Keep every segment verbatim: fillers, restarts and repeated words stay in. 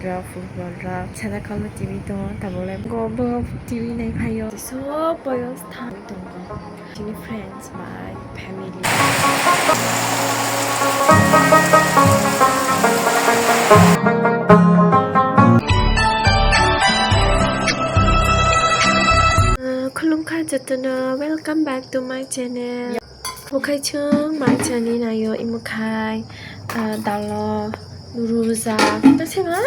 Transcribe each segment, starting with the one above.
Rok football rok sada kalo T V tongo, tabole go bo T V nai phaio. So boyos thang tongo. Chini friends bai family. Uh, khulumkha jotono, welcome back to my channel. Omo khai chwng manchani naio, imo khai, ah, dalo, rujak, tei sema?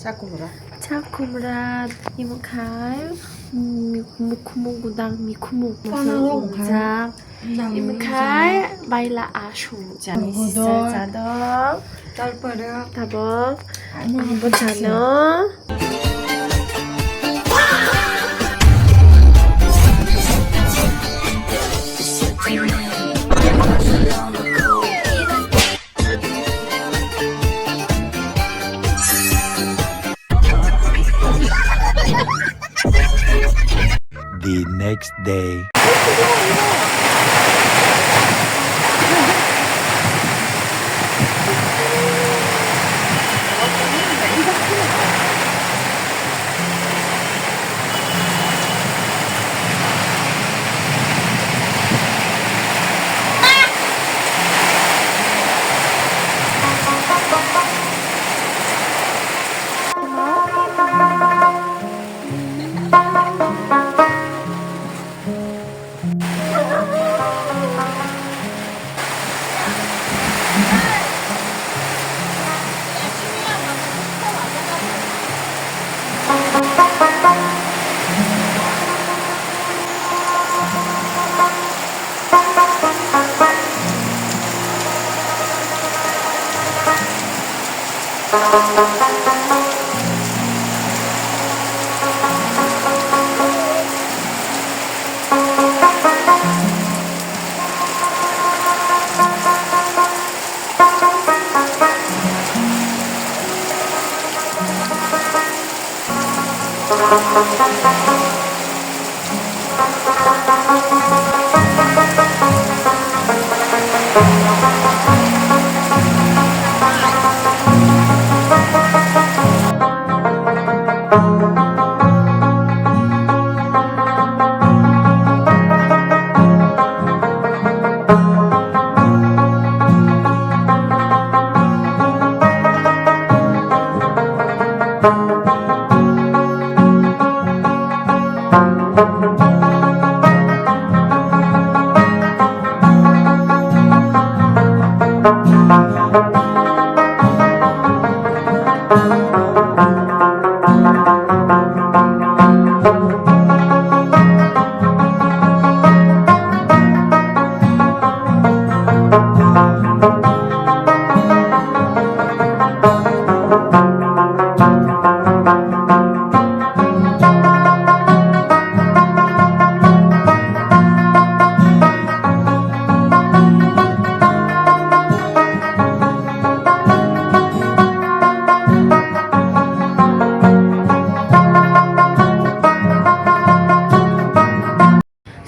Chakumra. Chakumra, imo khai, mm, mukhumuk gudang, mikhumuk. Kono masa rok khai. Ujak. Nang imo khai, ujak. Baila asung jani. Godor. Sisa jadok. Tarpore. Tabok. Ano. Abo jano. The next day.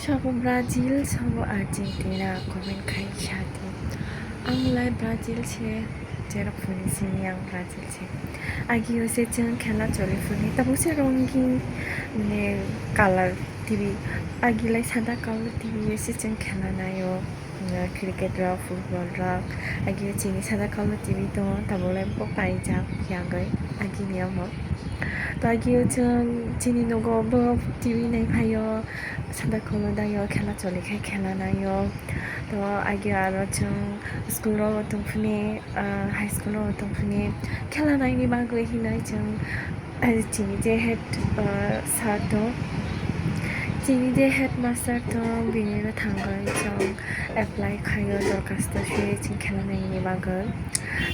Sabo Brazil, sabo Argentina, comment khai sa di. Ang lai Brazil se, jerok phone simi ang Brazil se. Agi o se chwng khela choli phone, tamo se rongin, mane, color T V. Agi lai sada color T V o se chwng khela naio. Cricket rok, football rok, agi chini sada kalo T V tongo, tabole bo kaijak yagwi agini omo. To agi chwng chini nogo bo T V nai phaio, sada kalo daio khela choli khai khela naio. To agi aro chwng school rogo tongphini, ah, high school rogo tongphini khela naini bagwi hinwi chwng Chini je head, uh, sir tong, chini je headmaster tong, bini no thangwi chwng apply khaio, dorkhasto se chini khela naini bagwi.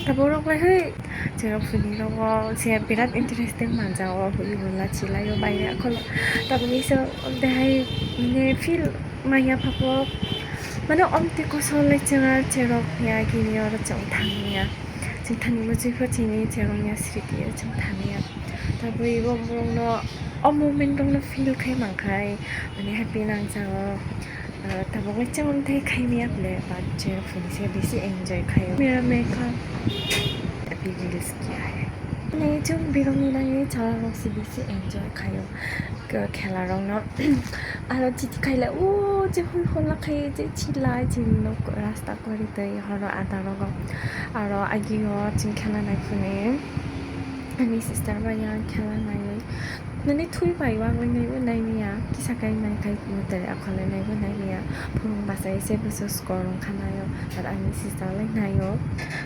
Tabuk rok bai hai, cherok phini rogo se birat interesting manjago, hoi hula chilaio, baire akholo. Tabuk ni se dehai ne feel manya phapo, mane omte kosol lai chwng cherok ya kini oro chwng thangya. Chwng thani muchwi pho chini cherok ya sriti ya chwng thangya. Tabuk ibo borokno, o moment rokno feel khai mankhai, mane happy nangjago. Ah, tabuk le chwng thai khai maya ble, but je phone se bisi enjoy khaio. Mera makeup abhi reels kiya hai. Nai chwng birokni nangwi chwla rok se bisi enjoy khaio, k-, khela rokno. Aro chiti khailai, o je hui hola khai je chilai chini nok rasta kori tei horo ada rogo. Aro agio chwng khela nai phuni ani sister bai ang khela naiwi. Nini thui bai wangwi naiwi naimiya, kisa kai nai kai mwtai akhole naiwi naimiya. Phung bachai se bwswk score wngkha naio, but ani sister lai naio.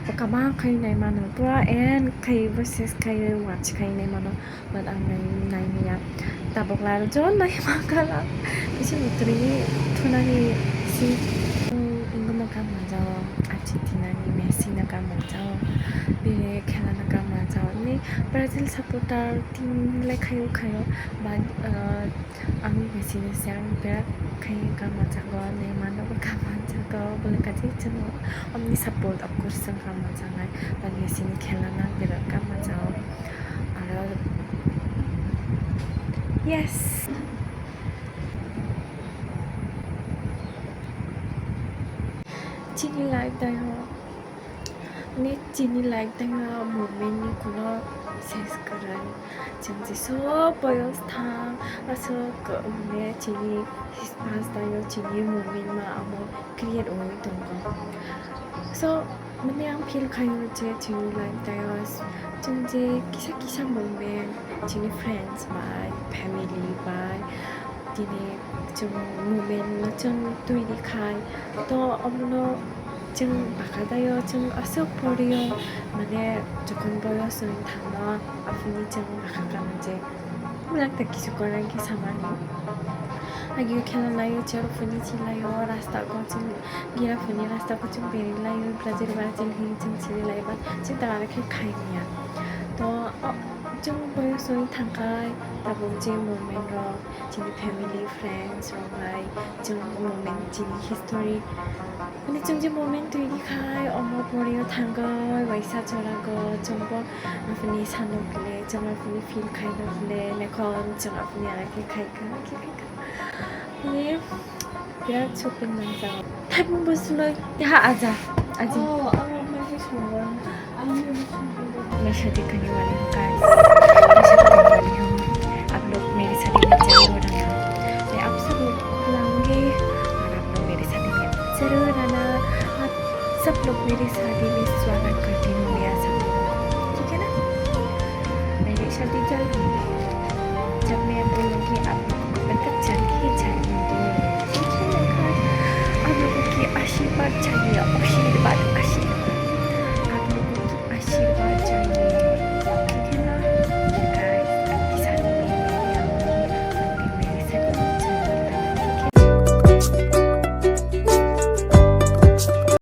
Bo kabang khai nai mano, pura end khai bo ses khai watch khai nai mano, but ang nai, naimiya. Tabuk lai aro jon nai mangkala. Bisi mwtwi thunani si, mm, wngma kam manjao, Argentina ni Messi no kam manjao, bini khela no kam manjao. Ni Brazil supporter team lai khaio khaio, but, uh, Ang Messi ni se ang berak khai kam manjago, Neymar no bo kam manjago, bole kaisa chwng omni support of course chwng kam manjaknai, but Messi ni khela no ang berak kam manjago. Aro yes. Chini life time o Ni chini life tangma movement ni kuno ses kwrwi. Chwng jeso boyos thang, aswk, mane, chini past time o chini movement ma amo create wngwi tongo. So, mane, ang feel khaio je chini life time o chwng je kisa kisa movement chini friends bai, family bai, tini chwng movement no chwng twi di khai, to omono chwng bwkha daio, chwng aswk porio, mane, jokhon boyos wng thangma, aphuni chwng bwkha kama je belak ta kisu kwrwng khe samani. Agio khela laio, chwng phuni chilaio, rasta o chwng gira phuni rasta o chwng beri laio, Brazil, Brazil hinwi chwng chini lai ba, chwng ta aro khe khai manya. To, o, chwng boyos wng thangkhai, tabuk je movement rok, chini family, friends rok bai chwng moment, chini history, mane chwng je moment twi di khai, omo pori o thangwi waisa chora go chwng bo aphuni sano bile, chwng aphuni feel khai no bile, nekhon chwng aphuni aro khe khai kha, khe khai kha. Mane birat sukhung nangjago. Thaipung bo sulai, ha, aja, aji. Oh, ang mai khe songo. Ang mai khe songo. Mai sadi kani wali ho, guys. Mai sadi kani wali ho. आप लोग मेरे साथ ही जरूर रहना। मैं आप सब लोग को बुलाऊंगी और आप लोग मेरे साथ ही जरूर रहना। आप सब लोग मेरे शादी में स्वागत करती हूँ, मैं आप सब लोगों को, ठीक है ना? मेरी शादी जल्द होगी। जब मैं बोलूँगी, आप लोगों को बरकत जल्द ही चाहिए। ठीक है ना? आप लोगों की आशीर्वाद चाहिए, आशीर्वाद, आशीर्वाद।